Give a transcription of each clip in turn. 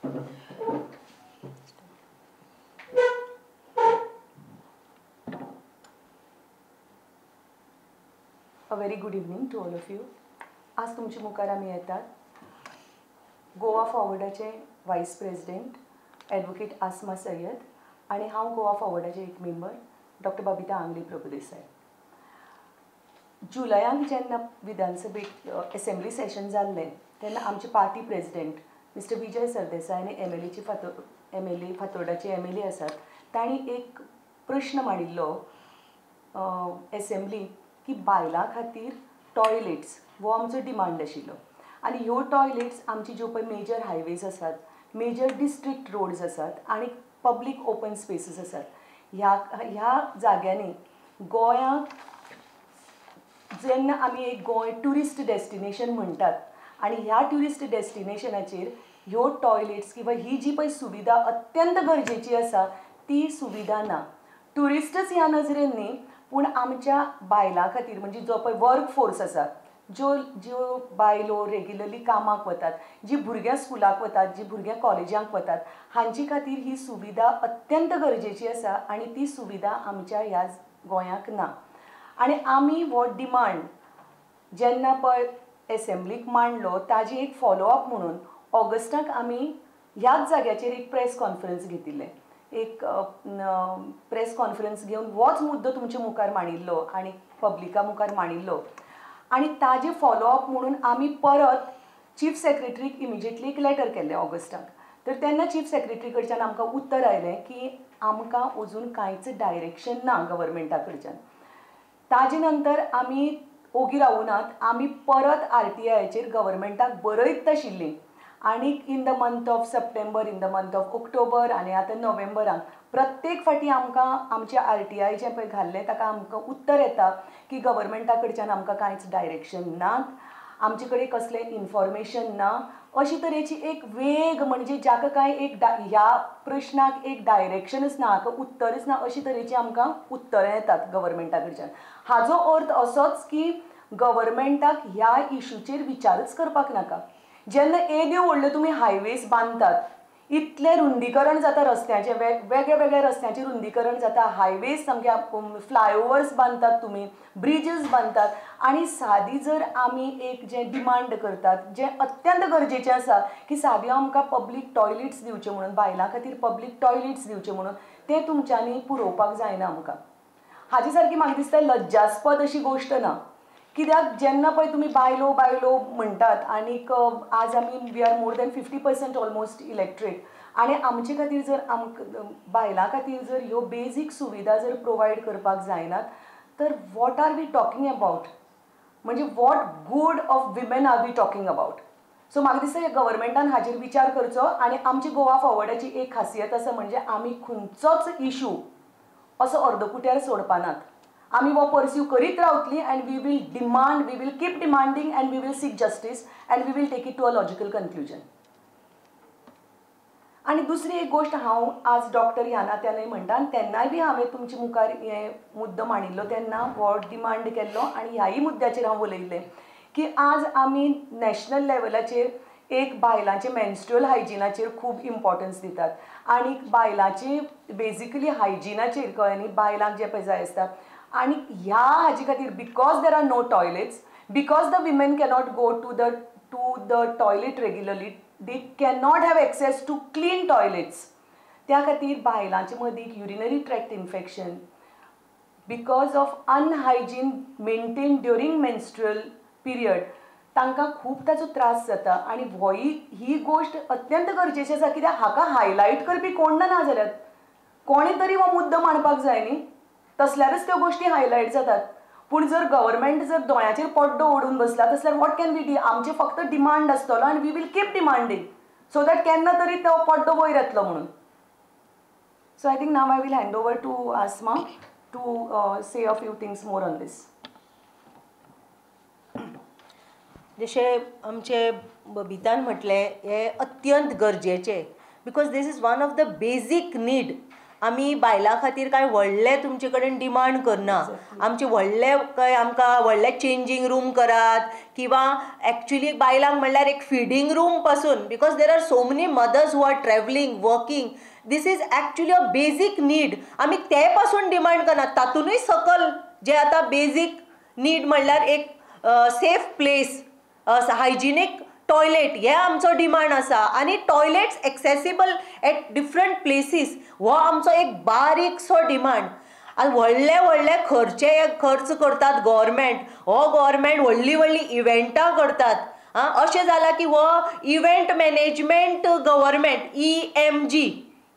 A very good evening to all of you. आज तुमचे मुखार आमी येतात Goa फॉवर्डाचे vice president advocate Asma Sayyed आनी हांव गोवा फॉवर्डाचे एक मेंबर डॉक्टर बबिता आंगले प्रभुदेसाय. जुलयांक जेन्ना विधानसभेक एसेंब्ली सेशन जाल्लें तेन्ना आमचे party president mister Vijay Sardesai आनी एम एल एची एम एल ए फातोर्डाचे एम एल ए आसात, तांणी एक प्रश्न मांडिल्लो एसेंब्लीक की बायलां खातीर टॉयलेट्स हो आमचो डिमांड आशिल्लो आनी ह्यो टॉयलेट्स आमची ज्यो पळय मेजर हायवेज आसात, मेजर डिस्ट्रिक्ट रोड्स आसात आनी पब्लीक ओपन स्पेसीस आसात, ह्या जाग्यांनी गोंयांक जेन्ना आमी एक गोंय ट्युरिस्ट डेस्टिनेशन म्हणटात आनी ह्या ट्युरिस्ट डेस्टिनेशनाचेर ह्यो टॉयलेट्स किंवा ही जी पळय सुविधा अत्यंत गरजेची आसा ती सुविधा ना. ट्युरिस्टच ह्या नजरेन न्ही, पूण आमच्या बायलां खातीर म्हणजे जो पळय वर्क फोर्स आसा, ज्यो ज्यो बायलो रेग्युलरली कामाक वतात, जी भुरग्यां स्कुलाक वतात, जी भुरग्यां कॉलेजांक वतात, हांचे खातीर ही सुविधा अत्यंत गरजेची आसा आनी ती सुविधा आमच्या ह्या गोंयांक ना. आनी आमी हो डिमांड जेन्ना पळय एसेंब्लीक मांडलो ताजी एक फॉलोअप म्हणून ऑगस्टाक आमी ह्याच जाग्याचेर एक प्रेस कॉन्फरन्स घेतिल्लें. एक प्रेस कॉन्फरन्स घेवन होच मुद्दो तुमचे मुखार मांडिल्लो आनी पब्लिका मुखार मांडिल्लो आनी ताजे फॉलोअप म्हणून आमी परत चीफ सेक्रेटरीक इमिजिएटली एक लेटर केल्लें ऑगस्टाक. तर तेन्ना चीफ सेक्रेटरी कडच्यान आमकां उत्तर आयलें की आमकां अजून कांयच डायरेक्शन ना गव्हर्मेंटा कडच्यान. ताजे नंतर आमी ओगी रावुनात, आमी परत आरटीआयचेर गव्हर्मेंटाक बरयत आशिल्लीं आनी in the month of September, in the month of October आनी आतां नोव्हेंबराक प्रत्येक फावटी आमकां आमचे आरटीआय जें पळय घाल्लें ताका आमकां उत्तर येता की गव्हर्मेंटा कडच्यान आमकां कांयच डायरेक्शन ना, आमचे कडेन कसलें इन्फॉर्मेशन ना. अशी तरेची एक वेग म्हणजे जाका कांय एक ह्या प्रश्नाक एक डायरेक्शनच ना, हाका उत्तरच ना, अशी तरेची आमकां उत्तरां येतात गव्हर्मेंटा कडच्यान. हाजो अर्थ असोच की गव्हर्मेंटाक ह्या इशूचेर विचारच करपाक नाका. जेन्ना येद्यो व्हडल्यो तुमी हायवेज बांदतात, इतलें रुंदीकरण जाता रस्त्याचें, वेगळे वेगळे रस्त्यांचें रुंदीकरण जाता, हायवेज सामके फ्लायओवर्स बांदतात तुमी, ब्रिजीस बांदतात आनी सादी जर आमी एक जें डिमांड करतात जें अत्यंत गरजेचें आसा की सादी आमकां पब्लीक टॉयलेट्स दिवचे म्हणून, बायलां खातीर पब्लीक टॉयलेट्स दिवचे म्हणून, तें तुमच्यांनी पुरोवपाक जायना आमकां. हाजे सारकी म्हाका दिसता लज्जास्पद अशी गोश्ट ना. कित्याक जेन्ना पळय तुमी बायलो बायलो म्हणटात आनीक आज आमी we are more than 50% almost electric आनी आमचे खातीर जर आमकां बायलां खातीर जर ह्यो बेजीक सुविधा जर प्रोवायड करपाक जायनात तर what are we talking about, म्हणजे what good of women are we talking about. So म्हाका दिसता गव्हर्मेंटान हाजेर विचार करचो आनी आमची गोवा फॉवर्डाची एक खासियत आसा म्हणजे आमी खंयचोच इशू असो अर्दकुट्यार सोडपानात, आमी हो पर्स्यू करीत रावतली and we will demand, we will keep demanding and we will seek justice and we will take it to a logical conclusion. आनी दुसरी एक गोश्ट हांव आज डॉक्टर ह्या नात्यानूय म्हणटा आनी तेन्नाय बी हांवें तुमचे मुखार हे मुद्दो मांडिल्लो तेन्ना हो डिमांड केल्लो आनी ह्याय मुद्द्याचेर हांव उलयल्लें की आज आमी नॅशनल लेवलाचेर एक बायलांचे मेन्स्ट्रुअल हायजिनाचेर खूब इम्पॉर्टन्स दितात आनी बायलांची बेजिकली हायजिनाचेर कळ्ळें न्ही, बायलांक जें पळय जाय आसता आनी ह्या हाजे खातीर because there are no toilets, because the women cannot go to the toilet regularly, they cannot have access to clean toilets, त्या खातीर बायलांचे मदीं urinary tract infection because of unhygiene maintain during menstrual period तांकां खूब ताचो त्रास जाता. आनी होय ही गोश्ट अत्यंत गरजेची आसा कित्याक हाका हायलायट करपी कोण ना जाल्यार कोणें तरी हो मुद्दो मांडपाक जाय न्ही, तसल्यारच त्यो गोश्टी हायलायट जातात. पूण जर गव्हर्मेंट जर दोळ्याचेर पड्डो ओडून बसला तसल्यार what can we do, आमचे फक्त डिमांड आसतलो आनी we will keep demanding so that केन्ना तरी तो पड्डो वयर येतलो म्हणून. So I think now I will hand over to Asma to say a few things more on this. जशें आमचे बबितान म्हटलें हें अत्यंत गरजेचें because this is one of the basic need. आमी बायलां खातीर कांय व्हडलें तुमचे कडेन डिमांड करना. आमचे व्हडले काय आमकां व्हडले चेंजींग रूम करात किंवां एक्चुली बायलांक म्हणल्यार एक फिडींग रूम पासून, because there are so many mothers who are travelling, working, this is actually a basic need. आमी ते पासून डिमांड करना. तातूनय सकल जे आतां बेजीक नीड म्हणल्यार एक सेफ प्लेस, हायजिनीक टॉयलेट, हे आमचो डिमांड आसा. आनी toilets accessible at different places हो आमचो एक बारीकसो डिमांड. आनी व्हडले व्हडले खर्च करतात गव्हर्मेंट, हो गव्हर्मेंट व्हडलीं व्हडलीं इव्हेंटां करतात. आं, अशें जालां की हो event management government, EMG,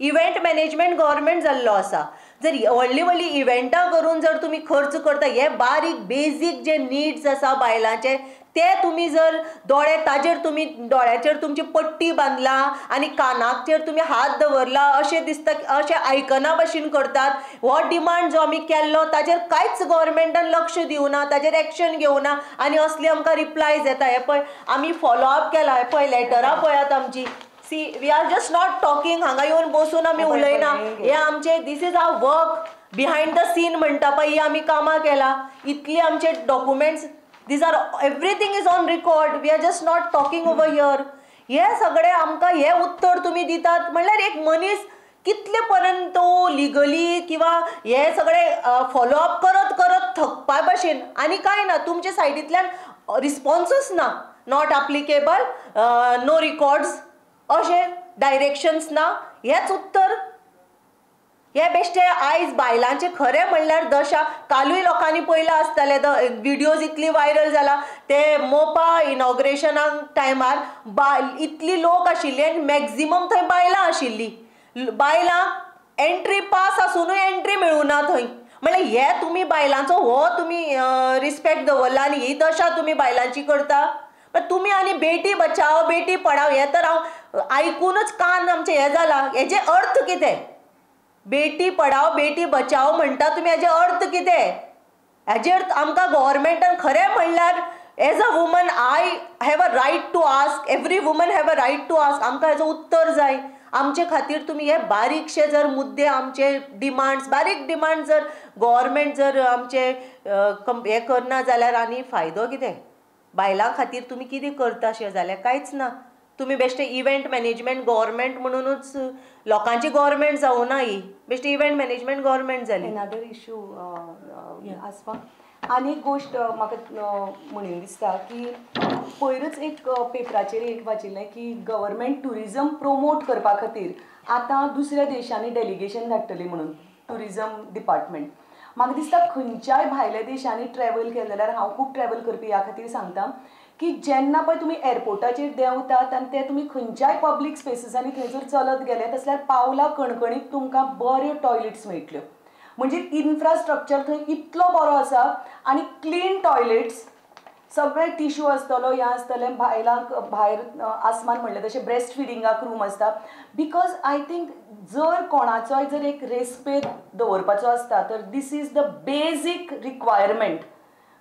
event management government जाल्लो आसा. जर व्हडलीं व्हडलीं इव्हेंटां करून जर तुमी खर्च करता, हे बारीक बेजीक जे निड्स आसा बायलांचे ते तुमी जर दोळे ताजेर तुमी दोळ्याचेर तुमची पट्टी बांदला आनी कानाचेर तुमी हात दवरला अशें दिसता, अशें आयकना भशेन करतात. हो डिमांड जो आमी केल्लो ताजेर कांयच गव्हर्मेंटान लक्ष दिवना, ताजेर एक्शन घेवना आनी असली आमकां रिप्लायज येता. हे पळय आमी फॉलोअप केला, हे पळय लेटरां पळयात आमची. See, we are just not talking, हांगा येवन बसून आमी उलयना. हे आमचे this is our work behind the scene म्हणटा पळय, ही आमी कामां केला. इतली आमचे documents, these are everything is on record, we are just not talking over here. हे सगळे आमकां हे उत्तर तुमी दितात म्हणल्यार एक मनीस कितले पर्यंत तो लिगली किंवा हे सगळे फॉलोअप करत करत थकपा भशेन. आनी कांय ना, तुमचे सायडींतल्यान रिस्पॉन्सूच ना, not applicable, no records, अशें डायरेक्शन्स ना, हेच उत्तर. हे बेश्टे आयज बायलांचें खरें म्हणल्यार दशा कालूय लोकांनी पळयलां आसतलें, the videos इतली वायरल जाला ते मोपा इनॉग्रेशनाक टायमार इतली लोक आशिल्ली आनी मॅक्झिमम थंय बायलां आशिल्ली. बायलांक एंट्री पास आसुनूय एंट्री मेळुना थंय. म्हणल्यार हे तुमी बायलांचो हो तुमी रिस्पेक्ट दवरला आनी ही दशा तुमी बायलांची करता. पण तुमी आनी बेटी बचाओ बेटी पढाओ हे तर हांव आयकूनच कान आमचे हे जाला. हेजे अर्थ कितें? बेटी पढाओ बेटी बचाओ म्हणटा तुमी, हेजे अर्थ कितें? हेजेर आमकां गव्हर्मेंटान खरें म्हणल्यार as a woman I have a right to ask, every woman have a right to ask. आमकां हेजो उत्तर जाय. आमचे खातीर तुमी हे बारीकशे जर मुद्दे आमचे डिमांड्स, बारीक डिमांड जर गव्हर्मेंट जर आमचे हे करना जाल्यार आनी फायदो कितें? बायलां खातीर तुमी कितें करता अशें जाल्यार कांयच ना. तुमी बेश्टे इव्हेंट मॅनेजमेंट गव्हर्मेंट म्हणुनूच लोकांची गव्हर्मेंट जावना ही, बेश्टे इव्हेंट मॅनेजमेंट गव्हर्मेंट जाली. एनादर इशू आसपा. आनी एक गोश्ट म्हाका म्हणीन दिसता की पयरच एक पेपराचेर एक वाचिल्लें की गव्हर्मेंट ट्युरिजम प्रोमोट करपा खातीर आतां दुसऱ्या देशांनी डेलिगेशन धाडटली म्हणून ट्युरिजम डिपार्टमेंट. म्हाका दिसता खंयच्याय भायल्या देशांनी ट्रॅवल केलें जाल्यार, हांव खूब ट्रॅवल करपी ह्या खातीर सांगता की जेन्ना पळय तुमी एअरपोर्टाचेर देंवतात आनी ते तुमी खंयच्याय पब्लीक स्पेसिसांनी थंय जर चलत गेले तसल्यार पावला कणकणीत तुमकां बऱ्यो टॉयलेट्स मेळटल्यो. म्हणजे इन्फ्रास्ट्रक्चर थंय इतलो बरो आसा आनी क्लीन टॉयलेट्स, सगळे टिश्यू आसतलो, हें आसतलें, बायलांक भायर आसमान म्हणलें तशें ब्रेस्ट फिडिंगाक रूम आसता. Because I think जर कोणाचोय जर एक रेस्पेद दवरपाचो आसता तर this is the basic requirement,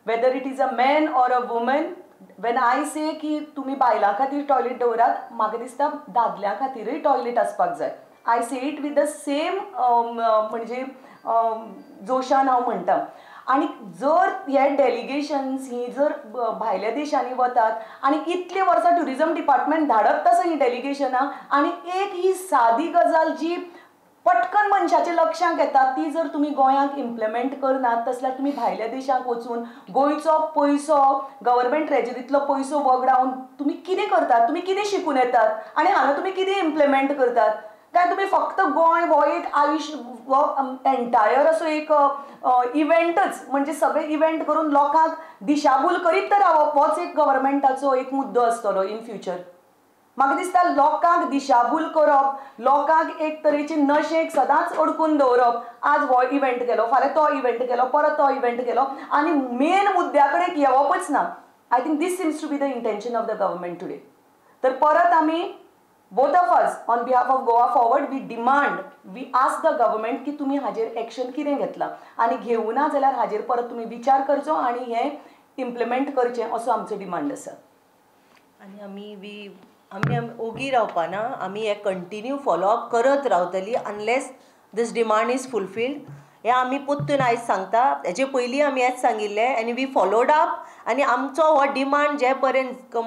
whether it is a man or a woman. When I say की तुमी बायलां खातीर टॉयलेट दवरात, म्हाका दिसता दादल्यां खातीरय टॉयलेट आसपाक जाय. I say it with the same म्हणजे जोशान हांव म्हणटा. आनी जर हे डेलिगेशन्स ही जर भायल्या देशांनी वतात आनी इतलीं वर्सां ट्युरिजम डिपार्टमेंट धाडत आसा हीं डेलिगेशनां, आनी एक ही सादी गजाल जी पटकन मनशाच्या लक्षांत येता ती जर तुमी गोंयांक इम्प्लिमेंट करनात तसल्यार तुमी भायल्या देशांक वचून गोंयचो पयसो, गव्हर्मेंट ट्रेजरींतलो पयसो वगडावन तुमी कितें करतात, तुमी कितें शिकून येतात आनी हांगा तुमी कितें इम्प्लिमेंट करतात? काय तुमी फक्त गोंय हो एक आयुश्य हो एंटायर असो एक इव्हेंटच, म्हणजे सगळे इव्हेंट करून लोकांक दिशाभूल करीत तर रावप होच एक गव्हर्मेंटाचो एक मुद्दो आसतलो इन फ्युचर. म्हाका दिसता लोकांक दिशाभूल करप, लोकांक एक तरेची नशेक सदांच अडकून दवरप, आज हो इव्हेंट केलो, फाल्यां तो इव्हेंट केलो, परत तो इव्हेंट केलो आनी मेन मुद्द्या कडेन येवपच ना. I think this seems to be the intention of the government today. तर परत आमी both of us on behalf of Goa Forward we demand, we ask the government की तुमी हाजेर एक्शन कितें घेतलां आनी घेवना जाल्यार हाजेर परत तुमी विचार करचो आनी हें इम्प्लिमेंट करचें असो आमचो डिमांड आसा. आनी आमी आमी ओगी रावपाना, आमी हे कंटिन्यू फॉलोअप करत रावतली unless this demand is fulfilled. हें आमी परतून आयज सांगता. हेजे पयलीं आमी हेंच सांगिल्लें आनी we followed up आनी आमचो हो डिमांड जे पर्यंत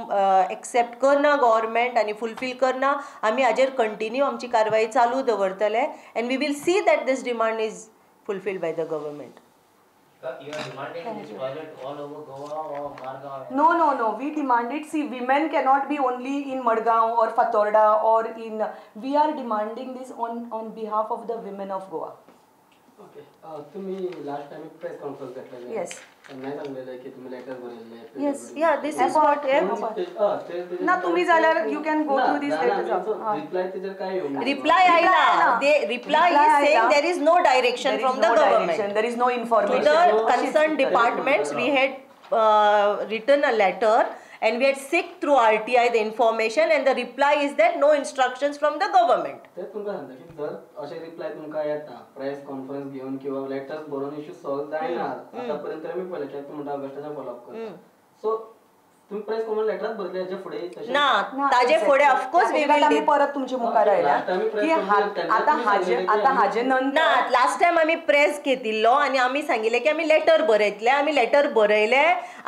एक्सेप्ट करना गव्हर्मेंट आनी फुलफील करना आमी हाजेर कंटिन्यू आमची कारवाई चालू दवरतले and we will see that this demand is fulfilled by the government. You are demanding this toilet all over Goa or Margao? No, no, no. We demanded, see, women cannot be only in Madgaon or Fatorda or in, we are demanding this on behalf of the women of Goa. Okay. तुम्ही last time press conference घेतलेले. Yes. नाही सांगलेले की तुम्ही letter बरयल्ले. Yes. Yeah, this is what. ना तुम्ही जाल्यार you can go through this letters. Reply तेजेर काय येवंक रिप्लाय आयला. They reply is saying there is no direction from the government. There is no information. To the concerned departments we had written a letter and we had seek through RTI the information and the reply is that no instructions from the government. ते तुमकां सांगता की जर अशे reply तुमकां येता press conference घेवन किंवा लेटर्स बरोवन इश्यू सॉल्व जायना आतां पर्यंत आमी पळयलें कित्याक तूं म्हणटा ऑगस्टाच्यान फॉलोअप करता. सो तुम्ही प्रेस कॉन्फरन्स लेटरात बरयले हेजे फुडें ना ताजे फुडें ऑफकोर्स we will आमी परत तुमचे मुखार आयला की आतां हाजे आतां हाजे नंतर ना लास्ट टायम आमी प्रेस घेतिल्लो आनी आमी सांगिल्लें की आमी लेटर बरयतले. आमी लेटर बरयले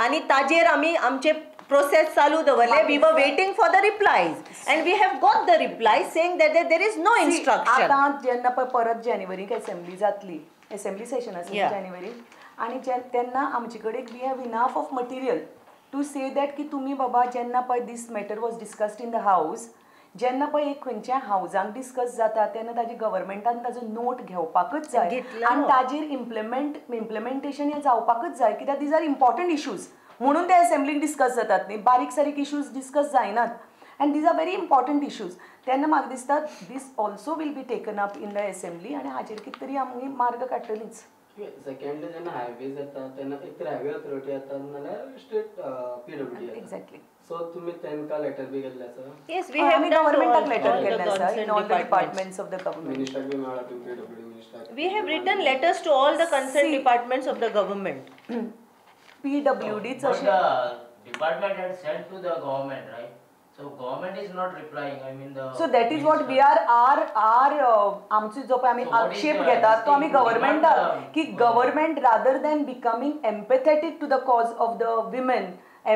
आनी ताजेर आमी आमचे प्रोसेस चालू दवरले. We were waiting for the replies and we have got the replies saying that there is no instruction. आतां जेन्ना पळय परत जानेवारीक एसेंब्ली जातली, एसेंब्ली सेशन आसली जानेवारीक आनी तेन्ना आमचे कडेन we have enough of material to say that की तुमी बाबा जेन्ना पळय this matter was discussed in the house, जेन्ना पळय एक खंयच्याय हावजांक डिस्कस जाता तेन्ना ताजी गव्हर्मेंटान ताजो नोट घेवपाकच जाय आनी ताजेर इम्प्लिमेंटेशन हें जावपाकच जाय कित्याक these are important issues म्हणून ते एसेंब्लीक डिस्कस जातात न्ही. बारीक सारीक इश्यूज डिस्कस जायनात and these are very important issues. तेन्ना म्हाका दिसता this also will be taken up in the assembly आनी हाजेर कितें तरी आमी मार्ग काडटलीच. सेकंडली जेन्ना हायवेज येता तेन्ना एक तर हायवे ऑथॉरिटी येता नाल्यार स्टेट पीडब्ल्यूडी येता. एक्झॅक्टली. सो तुम्ही तेंका लेटर बी केल्ले आसा? Yes, we have गव्हर्मेंटाक लेटर केल्ले आसा in all the departments of the government. मिनिस्टराक बी मेळ्ळा तुमी PWD मिनिस्टराक? We have written letters to all the concern departments of the government. PWD but the department had sent to the government, right? So government is not replying. I mean the so that is what we are our आमचो जो पळय आमी आक्षेप घेतात तो आमी गव्हर्मेंटाक की government rather than becoming empathetic to the cause of the women,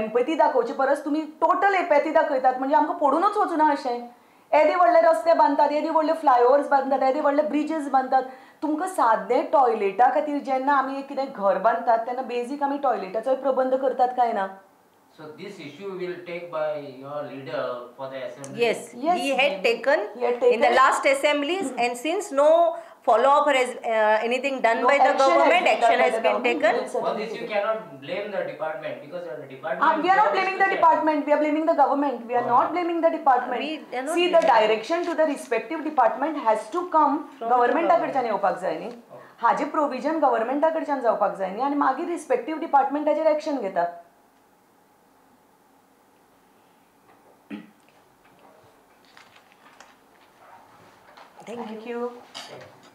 empathy दाखोवचे परस तुमी टोटल एपॅथी दाखयतात. म्हणजे आमकां पडूनच वचूना अशें. येदे व्हडले रस्ते बांदतात, येदे व्हडले फ्लायओवर्स बांदतात, येदे व्हडले ब्रिजीस बांदतात, तुमकां सादें टॉयलेटा खातीर जेन्ना आमी एक कितें घर बांदतात तेन्ना बेजीक आमी टॉयलेटाचोय प्रबंध करतात काय ना? So this issue will take by your leader for the assembly. Yes, yes, he had taken in the last assemblies and since no follow up has anything done by the government, action has been taken. For this you cannot blame the department because the department. We are not blaming the department, we are blaming the government. We are not blaming the department. See, the direction to the respective department has to come गव्हर्मेंटा कडच्यान येवपाक जाय न्ही. हाजे provision गव्हर्मेंटा कडच्यान जावपाक जाय न्ही आनी मागीर रिस्पेक्टीव डिपार्टमेंट ताजेर एक्शन घेता. Thank you. Thank you.